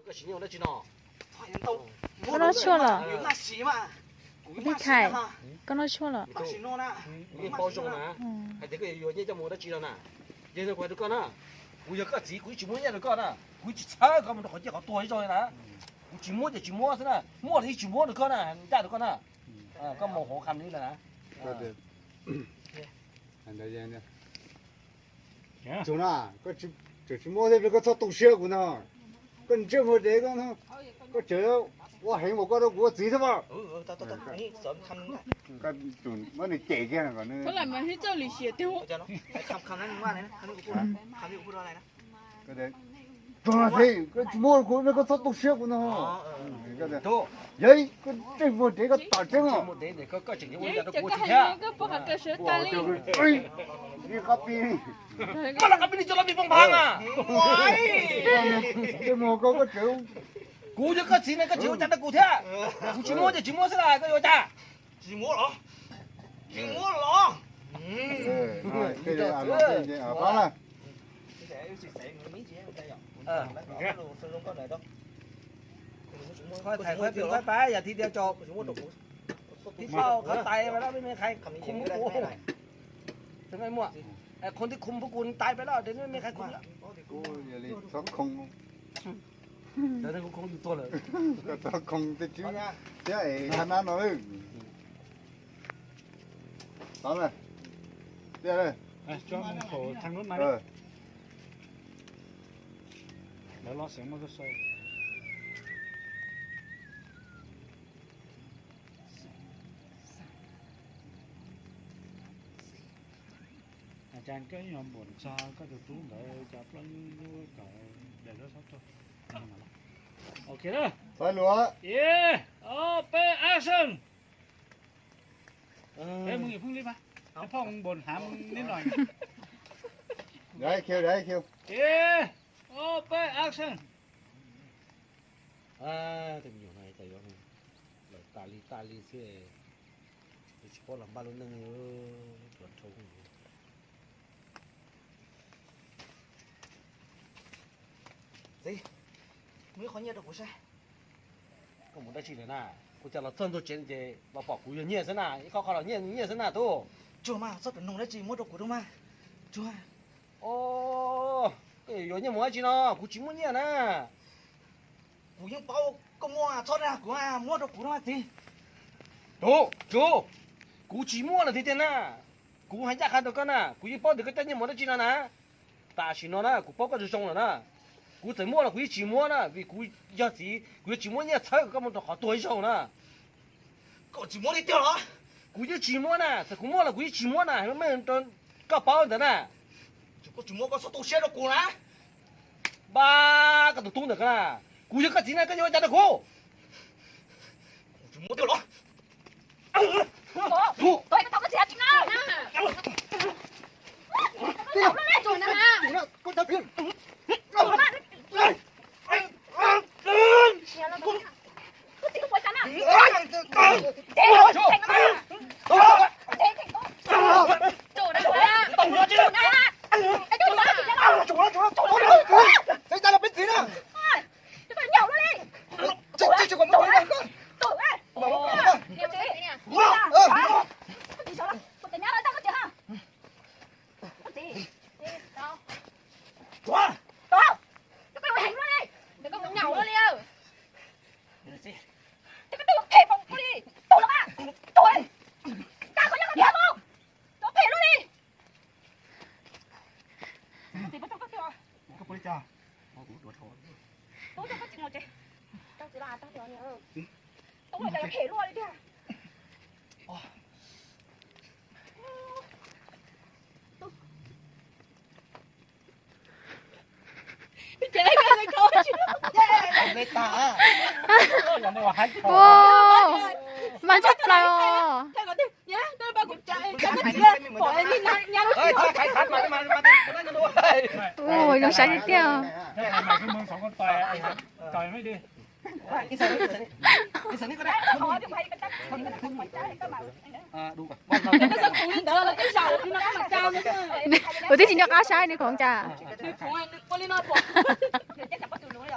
Koj tsis nyob dab tsi no? Koj noj tshuaj los? Li Thais, koj noj tshuaj los? Kuv yeej paub zoo na, hais tias koj yuav nyiaj coj mus dab tsi los na. Yog kuv hais rau koj na, kuv yog koj txiv kuv yeej tsis muab nyiaj rau koj na, kuv tsis txhawb koj mus rau qhov ciaj qhov tuag ib zaug li na. Kuv tsis muab ces tsis muab xwb na, muaj los yeej tsis muab rau koj na, ncaj rau koj na. Koj mus hauv qhov li lawm na. Tsuas na, koj tsis muab thiab koj txhob tu siab kuv no. Koj ntsej muag dev koj, koj tseem ua heev npaum koj rau kuv ua txiv thiab mas. Muab nws cem kiag. Tsuas thiab koj tsis muab kuv, koj txhob tu siab kuv no. Yog koj ntsej muag dev koj tom tseeb os. Ntsej muag koj koj tseem, kuv yog koj txiv ne koj tseem ua cas rau kuv thiab. Kuv tsis muab ces tsis muab xwb las, koj yuav ua cas? Tsis muab los? Tsis muab los? Thaiv qhov pib qhov pab yam thib tiav tso, thib pab qhov tais pab los mej mej qhais khum pub kuv. Muaj, khum tib khum pub kuv tais pab los mej mej qhais khum. Txhob khoo, kuv khoo yus tuag lawm. Txhob khoo tej tswb thiab es hab nab no. Tod na, tiag, lawv los xeev muaj tuaj saib. Cas koj yuav npuam ntxog koj tus tub ntawd cas ploj nyuj nyuj kom daim duab xob tuag. Ok, ib, ob, peb, action. Peb mus ib phooj li mas, peb phooj npuam hav neb no. Ib, ob, peb, action. Tus me nyuam no cas yuav lawm tas li tas li xwb, tsis paub los npaj lub neej, tuav dhau. Txiv, muab ib qho nyiaj rau kuv saib. Koj mus dab tsi lawm na? Kuv cas los txog ntua tsev ces los pom kuv yog nyiaj xwb na, ib qho qho los nyiaj nyiaj xwb na tub. Tsuag mas, txhob pem noog dab tsi, muab rau kuv rau mas. Tsuag. Koj yuav nyiaj mus dab tsi no? Kuv tsis muaj nyiaj na. Kuv yeej paub koj muaj, txhob dag kuv, muab rau kuv rau mas txiv. Tub, tub, kuv tsis muaj lawm tiag tiag na. Kuv hais ncaj qha rau koj na, kuv yeej paub tias koj coj nyiaj mus dab tsi no na. Tam sim no na kuv paub koj zoo zoo lawm na. Kuv txawm muaj los kuv yeej tsis muab na, vim kuv yog txiv kuv yuav tsis muab nyiaj txhawb kom koj mus rau qhov tuag ib zaug na. Koj tsis muab li tiag los? Kuv yeej tsis muab na, txawm kuv muaj los kuv yeej tsis muab na, koj paub ntawd na. Koj tsis muab koj txhob tu siab rau kuv na. Npab koj tus tub ntawm koj na, kuv yog koj txiv na koj yuav ua cas rau kuv? Tsis muab tiag los? Mas tshaj plaws os. Ua zoo saib tiag tiag. Kuv twb tsis nco qab saib nws khoov cas.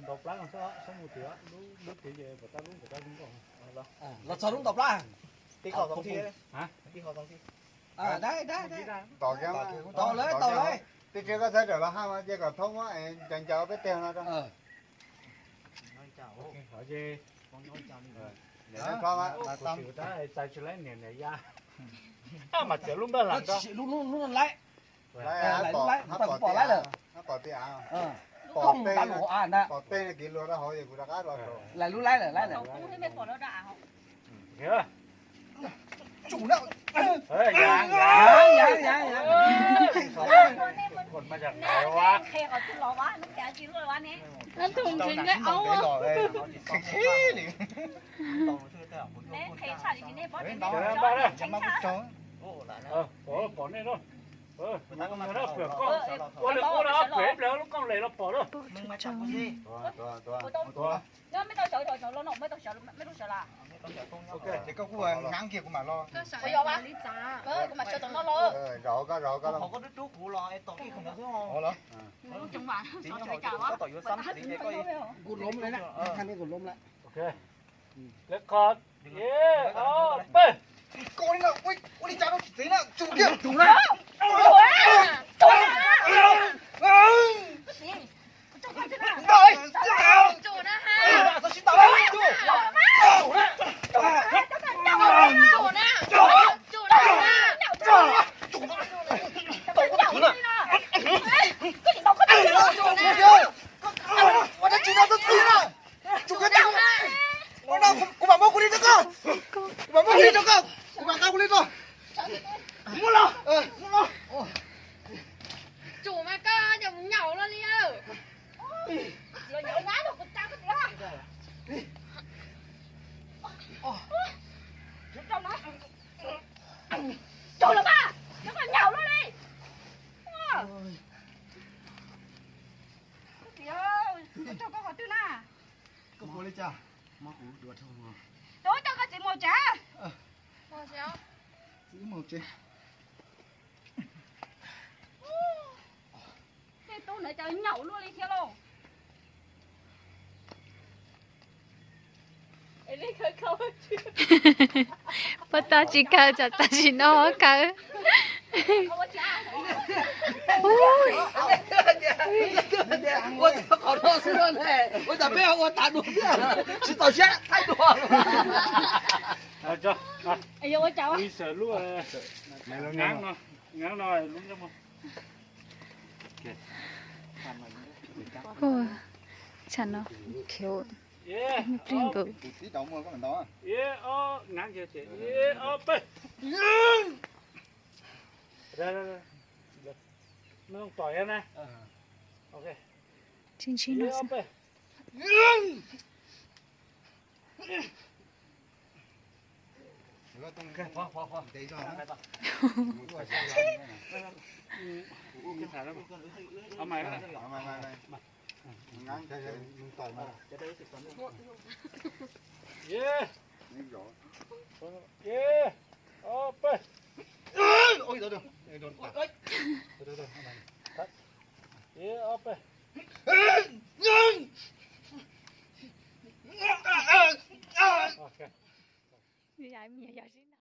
ntaus plab no xwb, sab mus tim lub, lub tid ces pom tab lub pom tab zoo nkauj. Los txog lub ntaus plab. Tib qho zoo thiab. Hab? Tib qho zoo thiab. Tos kiag, tos lawm, tos lawm. Twb tsis koj txhawb rawm los haj mas cia kom thaub muab ncaws ncaws peb teg no rau. Txais tsis laib niam niam ya. Mas txiav lub npaj lam, lub no laib. Pom laib lawm. Pom tej kiv luag rau hauv es kuv rov qab los. Lawm lub laib lawm, laib lawm. Pom nej no. Ua li qub no pem ib pliag lub kooj les los pom lawm. Ces koj kuj hnyav kiag kuv mam los. Koj rub rub kuv los tom ib khoom xwb. Kuv lom lawm na, kuv lom lawm. Lawv qhov, ib, ob, peb. Koj li no, ua li cas no tsis txiv na, tsum kiag. Tsum na. Ua dab tsi no tub txib na. Tsum kiag, tsum. Kuv mam muab kuv li rau koj. Kuv mam muab kuv li rau koj. Kuv mam nqa kuv li rau. Muab los. Tsum mas koj cov mus nyaum luaj li. Tsum los mas, cov koj nyaum luaj li. Koj txiv, kuv coj koj qhov twg na? Koj ua li cas? Tus coj koj txiv mus tsev. Txiv mus tsev. Tej tub ntawd cas nyaum luaj li thiab lauj. Puas tau tsis kawg, tsam tam sim no kawg. Ua tau qhov no xwb ne, ua cas peb ua tas dua thiab, tsis txaus siab thaij dua. Ua cas lub, no, lub, Tsam no khiav ib pliag nkaus. Ib ob, nab kiag ces ib ob peb. Tsis ntsib no xwb.